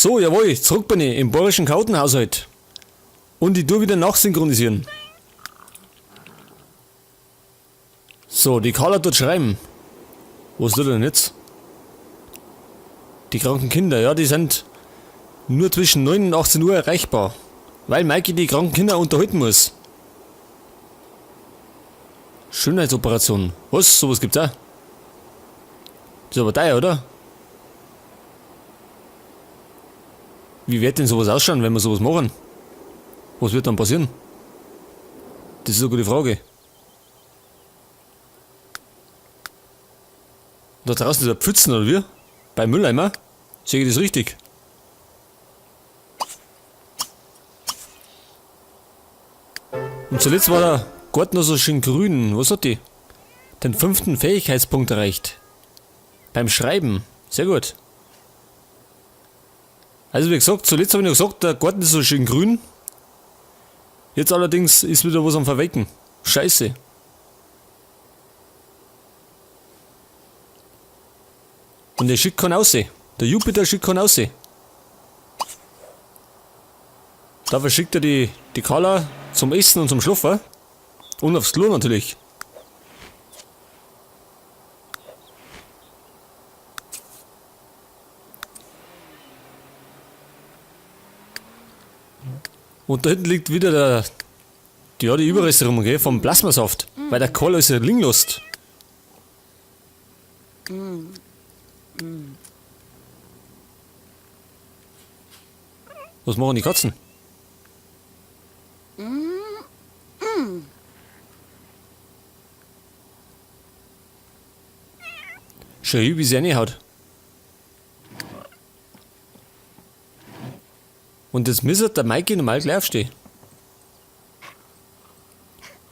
So, jawohl, zurück bin ich im bayerischen Chaotenhaushalt. Und ich tu wieder nachsynchronisieren. So, die Carla tut schreiben. Was tut er denn jetzt? Die kranken Kinder, ja, die sind nur zwischen 9 und 18 Uhr erreichbar. Weil Maiki die kranken Kinder unterhalten muss. Schönheitsoperation. Was? Sowas gibt's auch? Das ist aber teuer, oder? Wie wird denn sowas ausschauen, wenn wir sowas machen? Was wird dann passieren? Das ist eine gute Frage. Da draußen ist ein Pfützen, oder wie? Beim Mülleimer? Sehe ich das richtig? Und zuletzt war der Garten noch so schön grün. Was hat die? Den 5. Fähigkeitspunkt erreicht. Beim Schreiben. Sehr gut. Also wie gesagt, zuletzt habe ich noch gesagt, der Garten ist so schön grün. Jetzt allerdings ist wieder was am Verwecken. Scheiße. Und der schickt keinen raus. Der Jupiter schickt keinen raus. Dafür schickt er die Carla zum Essen und zum Schlafen. Und aufs Klo natürlich. Und da hinten liegt wieder die Überreste rum, gell, vom Plasmasaft, weil der Karl alles liegen lässt. Was machen die Katzen? Schau hin, wie sie reinhaut. Und jetzt müsste der Maiki normal gleich aufstehen.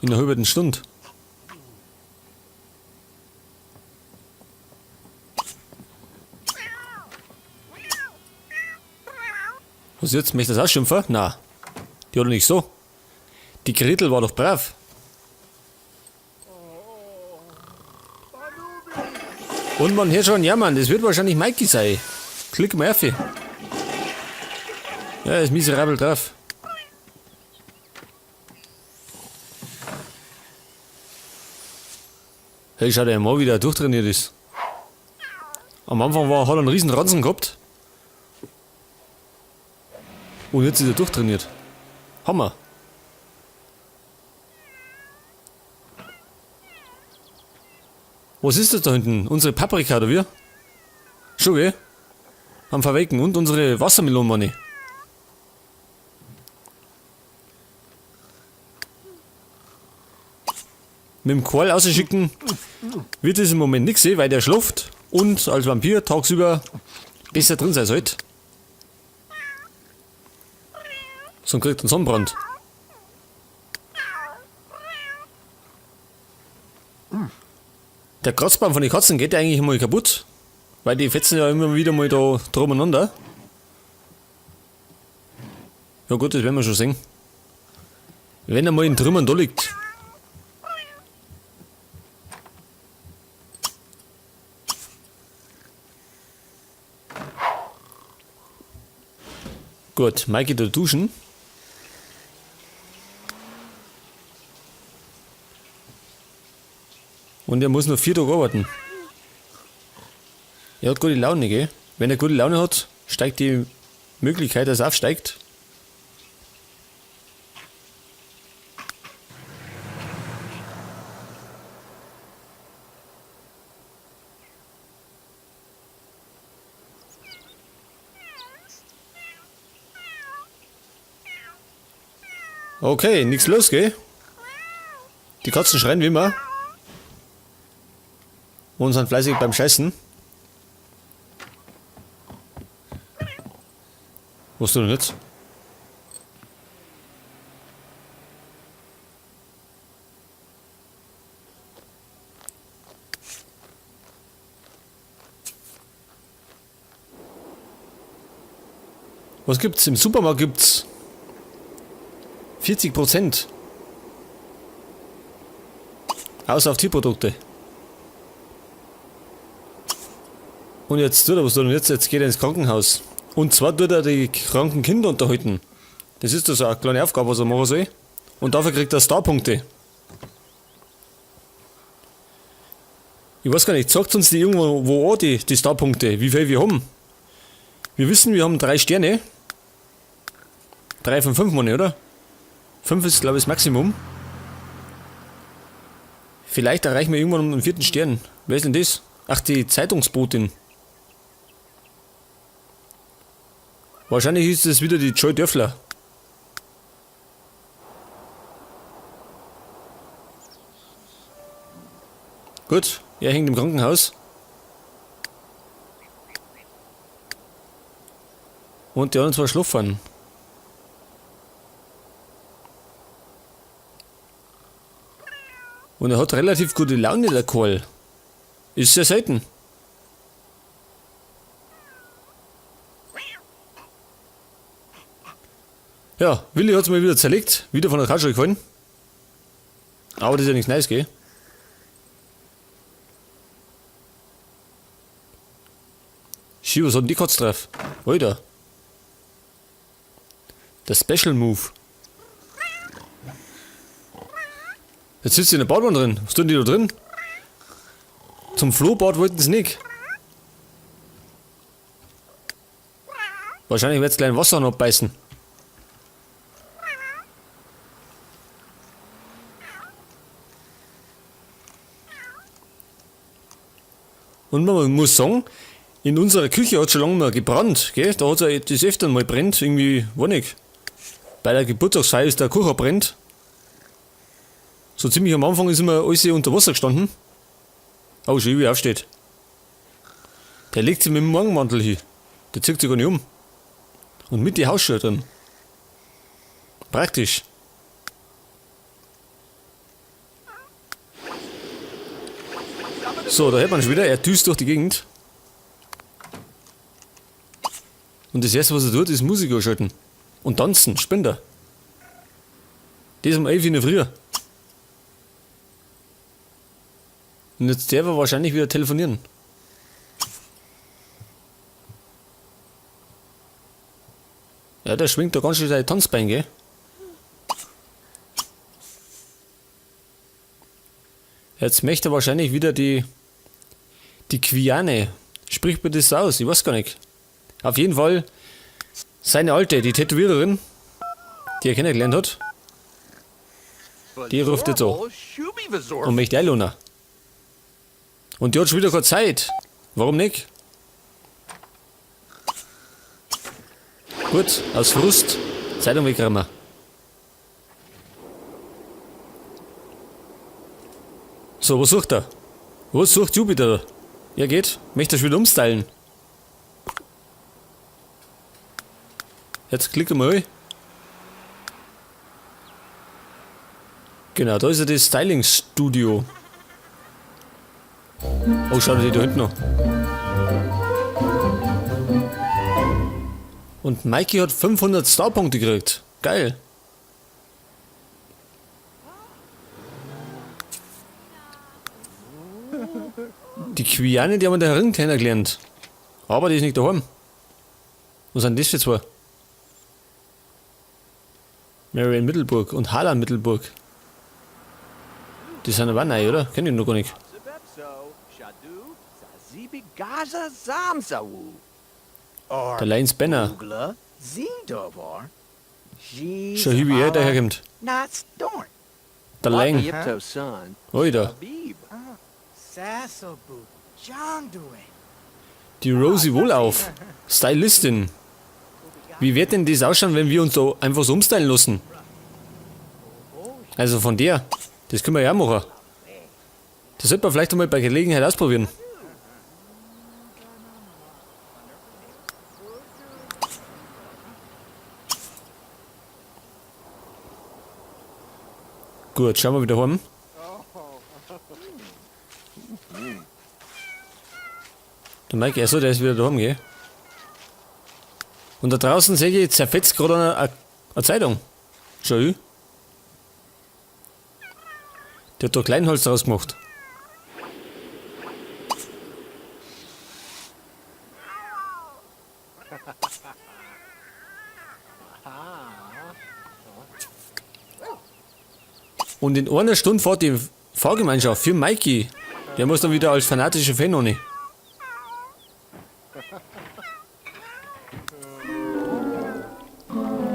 In einer halben Stunde. Was jetzt? Möchtest du das ausschimpfen? Nein. Die hat doch nicht so. Die Gretel war doch brav. Und man hört schon jammern, das wird wahrscheinlich Maiki sein. Klick mal auf. Ja, er ist miserabel drauf. Hey, schau dir mal, wie der durchtrainiert ist. Am Anfang hat er einen riesen Ranzen gehabt. Und jetzt ist er durchtrainiert. Hammer. Was ist das da hinten? Unsere Paprika, oder wie? Schon, gell? Am Verwecken. Und unsere Wassermelone, meine ich. Mit dem Karl rausschicken wird es im Moment nix sehen, weil der schläft und als Vampir tagsüber besser drin sein sollte. Sonst kriegt er einen Sonnenbrand. Der Kratzbaum von den Katzen geht ja eigentlich mal kaputt, weil die fetzen ja immer wieder mal da drumeinander. Ja gut, das werden wir schon sehen. Wenn er mal in Trümmern da liegt. Gut, Maiki da duschen. Und er muss noch 4 Tage arbeiten. Er hat gute Laune, gell? Wenn er gute Laune hat, steigt die Möglichkeit, dass er aufsteigt. Okay, nix los, gell? Die Katzen schreien wie immer. Und sind fleißig beim Scheißen. Was du denn jetzt? Was gibt's? Im Supermarkt gibt's 40%. Außer auf Tierprodukte. Und jetzt tut er was tut er jetzt? Jetzt geht er ins Krankenhaus. Und zwar tut er die kranken Kinder unterhalten. Das ist das eine kleine Aufgabe, was er machen soll. Und dafür kriegt er Starpunkte. Ich weiß gar nicht, sagt uns die irgendwo wo an, die Starpunkte, wie viel wir haben? Wir wissen, wir haben 3 Sterne. 3 von 5, meine ich, oder? 5 ist, glaube ich, das Maximum. Vielleicht erreichen wir irgendwann einen 4. Stern. Wer ist denn das? Ach, die Zeitungsbotin. Wahrscheinlich ist es wieder die Joy Dörfler. Gut, er hängt im Krankenhaus. Und die anderen zwei schlafen. Und er hat relativ gute Laune, der Karl. Ist sehr selten. Ja, Willi hat's mal wieder zerlegt. Wieder von der Couch gefallen. Aber das ist ja nichts Neues, gell? Schi, was hat denn die Katze drauf? Alter. Der Special Move. Jetzt sitzt sie in der Badwanne drin. Was tun die da drin? Zum Flohbad wollten sie nicht. Wahrscheinlich wird's gleich ein Wasser noch beißen. Und man muss sagen, in unserer Küche hat's schon lange mal gebrannt, gell? Da hat's ja das öfter mal brennt, irgendwie, weiß nicht. Bei der Geburtstagsfeier ist der Kocher brennt. So ziemlich am Anfang ist immer alles unter Wasser gestanden. Oh, schön, wie er aufsteht. Der legt sich mit dem Morgenmantel hin. Der zieht sich gar nicht um. Und mit die Hausschuhe drin. Praktisch. So, da hört man schon wieder, er düst durch die Gegend. Und das erste, was er tut, ist Musik anschalten. Und tanzen, Spender. Das um 11 in der Früh. Und jetzt der wird wahrscheinlich wieder telefonieren. Ja, der schwingt da ganz schön sein Tanzbein, gell? Jetzt möchte er wahrscheinlich wieder die Quiane. Spricht mir das aus? Ich weiß gar nicht. Auf jeden Fall seine Alte, die Tätowiererin, die er kennengelernt hat, die ruft jetzt an und möchte einladen. Und die hat schon wieder keine Zeit. Warum nicht? Gut, aus Frust, Zeitung wegräumen. So, was sucht er? Was sucht Jupiter? Er geht, möchte er schon wieder umstylen. Jetzt klicken wir mal. Genau, da ist ja das Styling Studio. Oh, schau dir die da hinten noch. Und Mikey hat 500 Starpunkte gekriegt. Geil. Die Quiane, die haben wir da herin kennengelernt. Aber die ist nicht daheim. Was sind das für zwei? Marian Mittelburg und Harlan Mittelburg. Die sind aber auch neu, oder? Kenn ich noch gar nicht. Der Lions Banner. Schau hier, wie er daherkommt. Der Lang. Oida. Die Rosie Wohlauf. Stylistin. Wie wird denn das ausschauen, wenn wir uns da einfach so umstylen lassen? Also von der. Das können wir ja auch machen. Das sollte man vielleicht einmal bei Gelegenheit ausprobieren. Gut, schauen wir wieder heim. Der Mike, achso, der ist wieder daheim, gell? Und da draußen sehe ich, zerfetzt gerade eine Zeitung. Schau ich. Der hat da Kleinholz draus gemacht. Und in einer Stunde fährt die Fahrgemeinschaft für Mikey. Der muss dann wieder als fanatischer Fan ohne.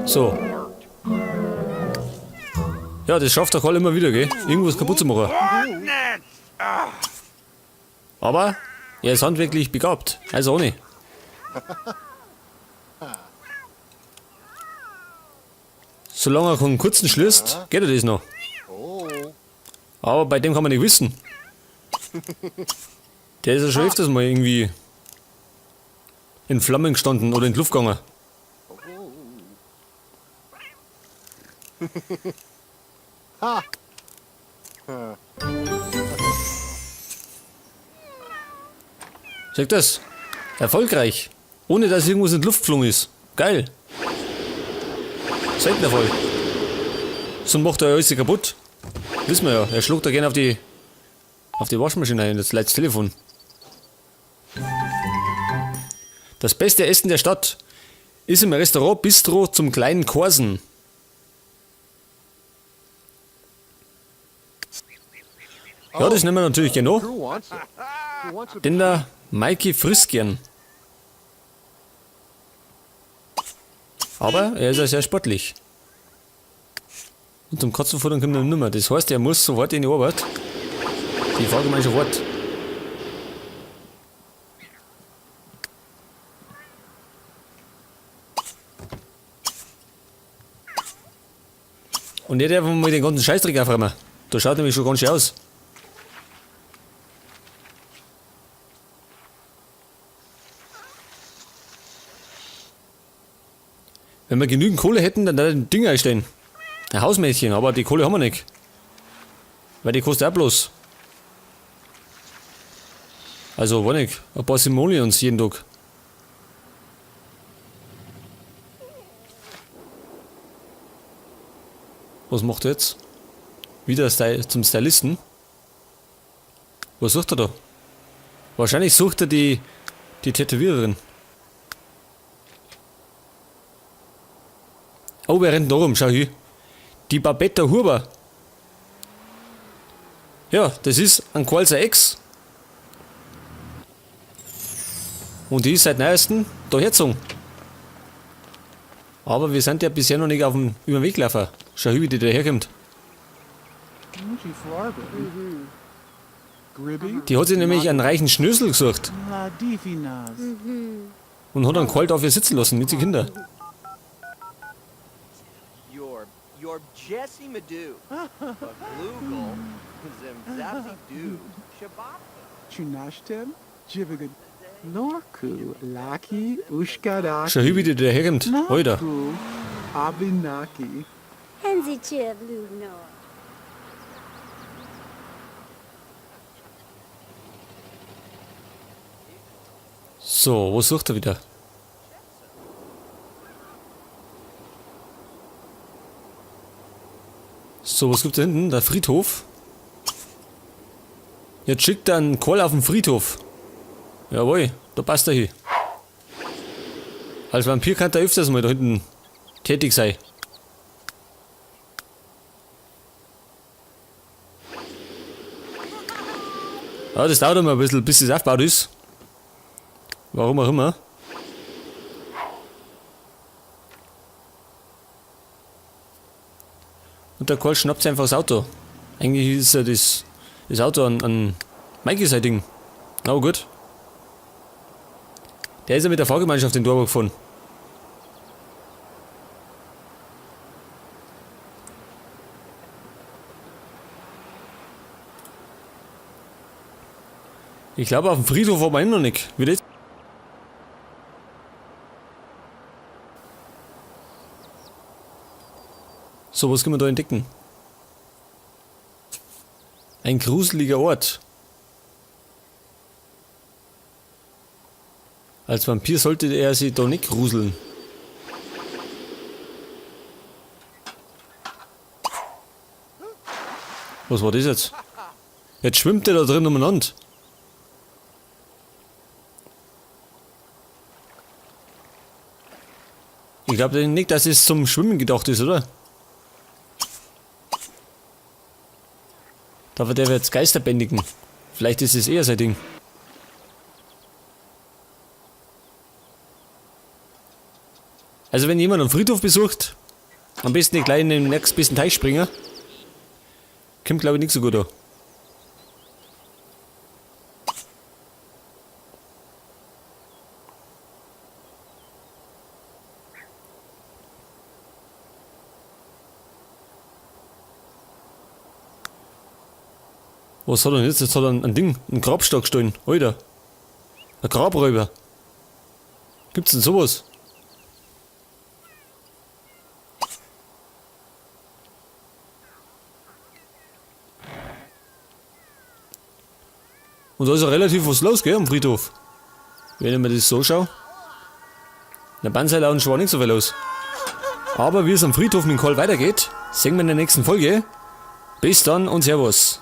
So. Ja, das schafft der Karl immer wieder, gell? Irgendwas kaputt zu machen. Aber er ist handwerklich begabt. Also ohne. Solange er keinen kurzen schließt, geht er das noch. Aber bei dem kann man nicht wissen. Der ist ja schon öfters mal irgendwie in Flammen gestanden oder in die Luft gegangen. Sag das. Erfolgreich. Ohne dass irgendwas in die Luft geflogen ist. Geil. Selten Erfolg. Sonst macht er ja alles kaputt. Wissen wir ja. Er schlägt da gerne auf die Waschmaschine ein, das letzte Telefon. Das beste Essen der Stadt ist im Restaurant Bistro zum kleinen Korsen. Ja, das nehmen wir natürlich gerne an. Denn der Mikey frisst gern. Aber er ist ja sehr sportlich. Und zum Katzenfuttern kommt er nicht mehr. Das heißt, er muss sofort in die Arbeit. Die Fahrgemeinschaft wartet. Und der darf mal den ganzen Scheißdreck aufräumen. Da schaut nämlich schon ganz schön aus. Wenn wir genügend Kohle hätten, dann würde ich ein Ding einstellen. Ein Hausmädchen, aber die Kohle haben wir nicht. Weil die kostet auch bloß. Also, weiß nicht, ein paar Simoleons jeden Tag. Was macht er jetzt? Wieder zum Stylisten? Was sucht er da? Wahrscheinlich sucht er die Tätowiererin. Oh, wer rennt da rum? Schau hier. Die Babetta Huber. Ja, das ist ein Karlser Ex. Und die ist seit neuestem da hergezogen. Aber wir sind ja bisher noch nicht auf dem, über den Weg gelaufen. Schau hier, wie die da herkommt. Die hat sich nämlich einen reichen Schnösel gesucht. Und hat einen Karl dafür sitzen lassen mit den Kindern. Jesse Madu, Baglugal, Zimzapsi Du, Shabbat. Chunashtem, Jibigan, Norku, Laki, Ushkaraki. Schau hier, wie die da herkommt. Alter. Abinaki. Hensi Chib Lubnor. So, wo sucht er wieder? So, was gibt's da hinten? Der Friedhof. Jetzt schickt er einen Call auf den Friedhof. Jawohl, da passt er hin. Als Vampir kann er öfters mal da hinten tätig sein. Ja, das dauert immer ein bisschen, bis es aufgebaut ist. Warum auch immer. Und der Karl schnappt sich einfach das Auto. Eigentlich ist ja das Auto an Mikey sein Ding. Na gut. Der ist ja mit der Fahrgemeinschaft in Dorburg gefahren. Ich glaube, auf dem Friedhof war man immer noch nicht. Wie das? So, was können wir da entdecken? Ein gruseliger Ort. Als Vampir sollte er sich da nicht gruseln. Was war das jetzt? Jetzt schwimmt er da drin umeinander. Ich glaube nicht, dass es zum Schwimmen gedacht ist, oder? Da wird er jetzt Geister bändigen. Vielleicht ist es eher sein Ding. Also wenn jemand einen Friedhof besucht, am besten nicht gleich in den nächstbesten Teich springen. Kommt, glaube ich, nicht so gut an. Was hat er denn jetzt? Jetzt hat er ein Ding, einen Grabstock gestohlen. Alter. Ein Grabräuber. Gibt's denn sowas? Und da ist ja relativ was los, gell, am Friedhof. Wenn ich mir das so schaue. In der Banzai Lounge war nicht so viel los. Aber wie es am Friedhof mit dem Karl weitergeht, sehen wir in der nächsten Folge. Bis dann und Servus.